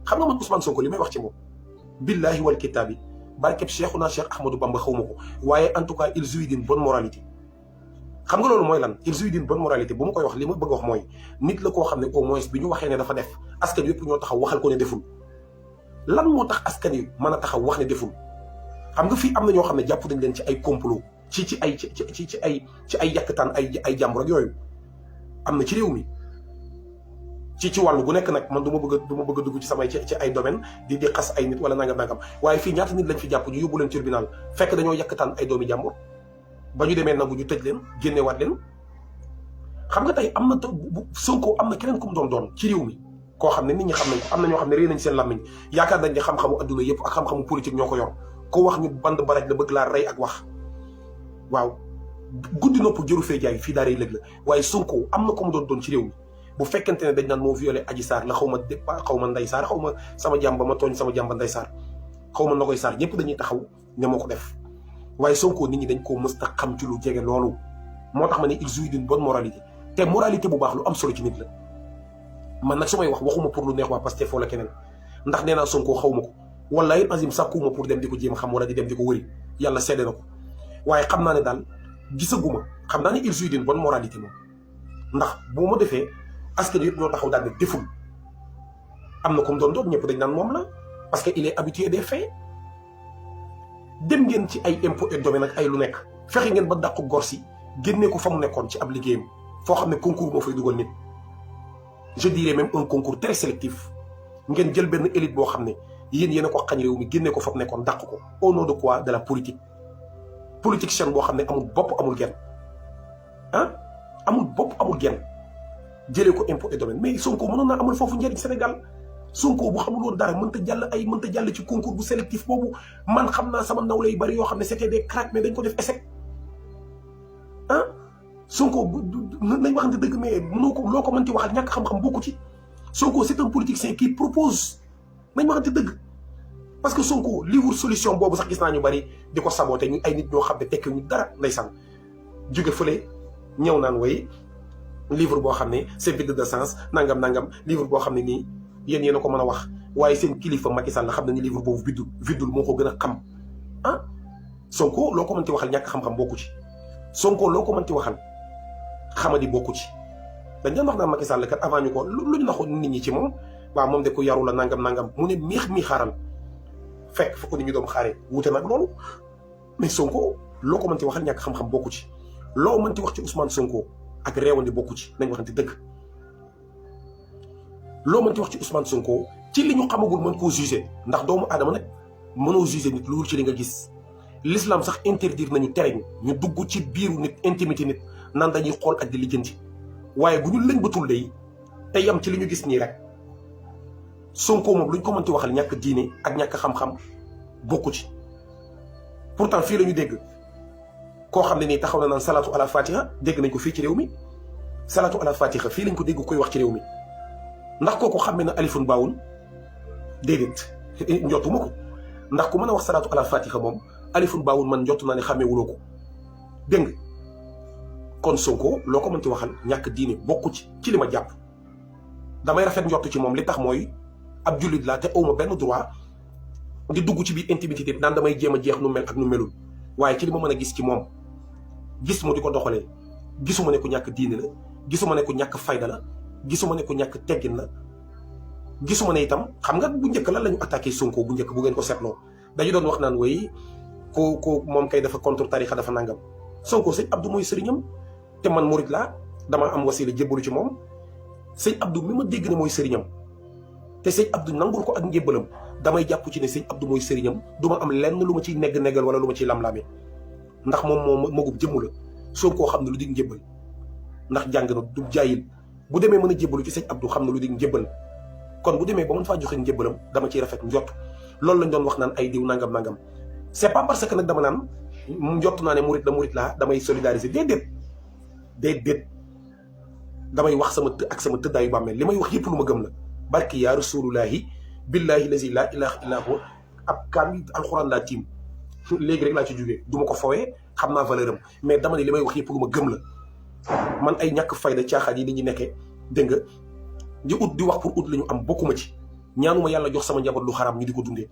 xam nga man Ousmane Sonko li may wax ci moom billahi wal kitaabi barkeb Cheikhuna Cheikh Ahmadou Bamba xaw ma ko waaye en tout cas il jouit d'une bonne moralité. xam nga loolu mooy lan il jouit d'une bonne moralité bu ma koy wax li ma bëgg wax mooy nit la koo xam ne au moins bi ñu waxee ne dafa def askan yëpp ñoo taxaw waxal ko ne deful. lan moo tax askan yi mën a taxaw wax ne deful xam nga fii am na ñoo xam ne jàpp nañ leen ci ay complot ci ay yàkkataan ay jàmbur ak yooyu am na ci réew mi ci wàllu gu nekk nag man du ma bëgg a dugg ci samay ci ay domaine di xas ay nit wala nangam waaye fii ñaata nit lañ fi jàpp ñu yóbbu leen tribunal fekk dañoo yàkkataan ay doomi jàmbur ba ñu demee nangu ñu tëj leen génneewaat leen xam nga tey am na Sonko am na keneen ku mu doon ci réew mi koo xam ne nit ñi xam nañ ko am na ñoo xam ne réy nañ seen làmmiñ yaakaar nañ ne xam-xamu adduna yëpp ak xam-xamu politique ñoo ko yor ko wax ñu band baraj la bëgg laa rey ak wax waaw guddi nopp jëru fee jaay fii daa rey lëg la waaye Sonko am na ko mu doon ci réew mi bu fekkente ne dañ naan moo violé Adji Sarr la xaw ma Ndeye Sarr xaw ma sama jàmba ma tooñ sama jàmba Ndeye Sarr xaw ma Nogoy Sarr ñëpp dañuy taxaw ne moo ko def waaye Sonko nit ñi dañ koo mës a xam ci lu jege loolu moo tax ma ne il jouit d'une bonne moralité te moralité bu baax lu am solo ci nit la man nag su may wax waxuma pour lu neex waa Pastef wala keneen ndax nee naa Sonko xaw ma ko wallahi azim sàkkuwuma pour dem di ko jéem xam wala di dem di ko wëri yàlla seede na ko waaye xam naa ne daal gisaguma xam naa ne il jouit d'une bonne moralité moom ndax bu ma defee askan yëpp ñoo taxaw daal ne deful am na comme doon ñëpp dañ naan moom la parce que il est habitué des faits dem ngeen ci ay impôt et domaine ak ay lu nekk fexe ngeen ba dàqu gor si génnee ko fa mu nekkoon ci ab liggéeyam foo xam ne concours moo fay dugal nit je dirais même un concours très sélectif ngeen jël benn élite boo xam ne yéen a ko xañ réew mi génnee ko fa mu nekkoon dàq ko au nom de quoi de la politique politicien boo xam ne amul bopp amul genn amul bopp amul genn jëlee ko impôt et domaine mais Sonko mënoon naa amul foofu njëriñ Sénégal Sonko bu xamul woon dara mënta jàll ci concours bu sélectif boobu man xam naa sama nawle yu bari yoo xam ne c'était des cracks mais dañ ko def échec Sonko nañ waxante dëgg mais mënoo ko loo ko mënti waxal ñàkk xam-xam bokku ci Sonko c'est un politicien qui propose nañ waxante dëgg parce que Sonko livre solution boobu sax gis naa ñu bari di ko saboté ñu ay nit ñoo xam ne tekki ñu dara ndeysaan jóge fële ñëw naan way livre boo xam ne c'est vide de sens nangam livre boo xam ne nii yéen a ko mën a wax waaye seen kilifa Macky Sall la xam ne ni livre boobu vidul moo ko gën a xam Sonko loo ko mënti waxal ñàkk xam-xam bokku ci Sonko loo ko mënti waxal xamadi bokku ci dañ doon wax naan Macky Sall kat avant ñu ko lu ñu naxoon nit ñi ci moom waaw moom de ko yaru la nangam mu ne mii xaaral fekk fa ko nit ñu doom xaaree wuute nag loolu mais Sonko loo ko mënti waxal ñàkk xam-xam bokku ci loo mënti wax ci Ousmane Sonko ak réewandi bokku ci nañ waxante dëgg loo mënti wax ci Ousmane Sonko ci li ñu xamagul mën koo jugé ndax doomu aadama nag mënoo jugé nit loolu ci li nga gis l'islam sax interdire nañu tere ñu dugg ci biiru nit intimité nit nan dañuy xool ak di lijjanti waaye bu ñu lëñ batul day te yam ci li ñu gis nii rek Sonko moom luñ ko mënti waxal ñàkk diine ak ñàkk xam-xam bokku ci pourtant fii la ñu dégg koo xam ne nii taxaw na naan salatu ala fatiha dégg nañ ko fii ci réew mi salatu ala fatiha fii lañ ko dégg koy wax ci réew mi ndax kooku xam ne alifun baawun déedéet njottuma ko ndax ku mën a wax salatu ala fatiha moom alifun baawun man njott naa ne xàmmee wuloo ko dégg nga kon Sonko loo ko mënti waxal ñàkk diine bokku ci li ma jàpp damay rafet njott ci moom li tax mooy ab jullit laa te awma benn droit di dugg ci biir intimité naan damay jéem a jeex nu mel ak nu melul waaye ci li ma mën a gis ci moom gis mu di ko doxalee gisuma ne ku ñàkk diine la gisuma ne ku ñàkk fayda la gisuma ne ku ñàkk teggin la gisuma ne itam xam nga bu njëkk lan la ñu attaqué Sonko bu njëkk bu ngeen ko seetloo dañu doon wax naan way ko moom kay dafa contre tarixa dafa nangam Sonko sëñ Abdou mooy sëriñam te man murid laa dama am wasila jébbalu ci moom sëñ Abdou mi ma dégg ne mooy sëriñam te sëñ Abdou nangul ko ak njébbalam damay jàpp ci ne sëñ Abdou mooy sëriñam du ma am lenn lu ma ciy neggal wala lu ma ciy lamlaame ndax moom moo magub jëmm la Sonko xam ne lu dig njébbal ndax jàng na du jaayil bu demee mën a jébbalu ci sëñ Abdou xam na lu dig njébbal kon bu demee ba mën faa joxe njébbalam dama ciy rafet njott loolu lañ doon wax naan ay diw nangam c'est pas parce que nag dama naan njott naa ne murit laa damay solidariser déedéet damay wax sama tëddaayu bàmmeel li may wax yëpp lu ma gëm la barki yaa rasulullahi billahi lazi la ilaha illa huwa ab kaamil alxuraan laa tiim léegi rek laa ci jógee du ma ko fowee xam naa valeur am mais dama ne li may wax yëpp lu ma gëm la man ay ñàkk fayda caaxaan yi nit ñi nekkee dégg nga di wax pour ut la ñu am bokkuma ci ñaanuma yàlla jox sama njaboot lu xaraam ñu di ko dundee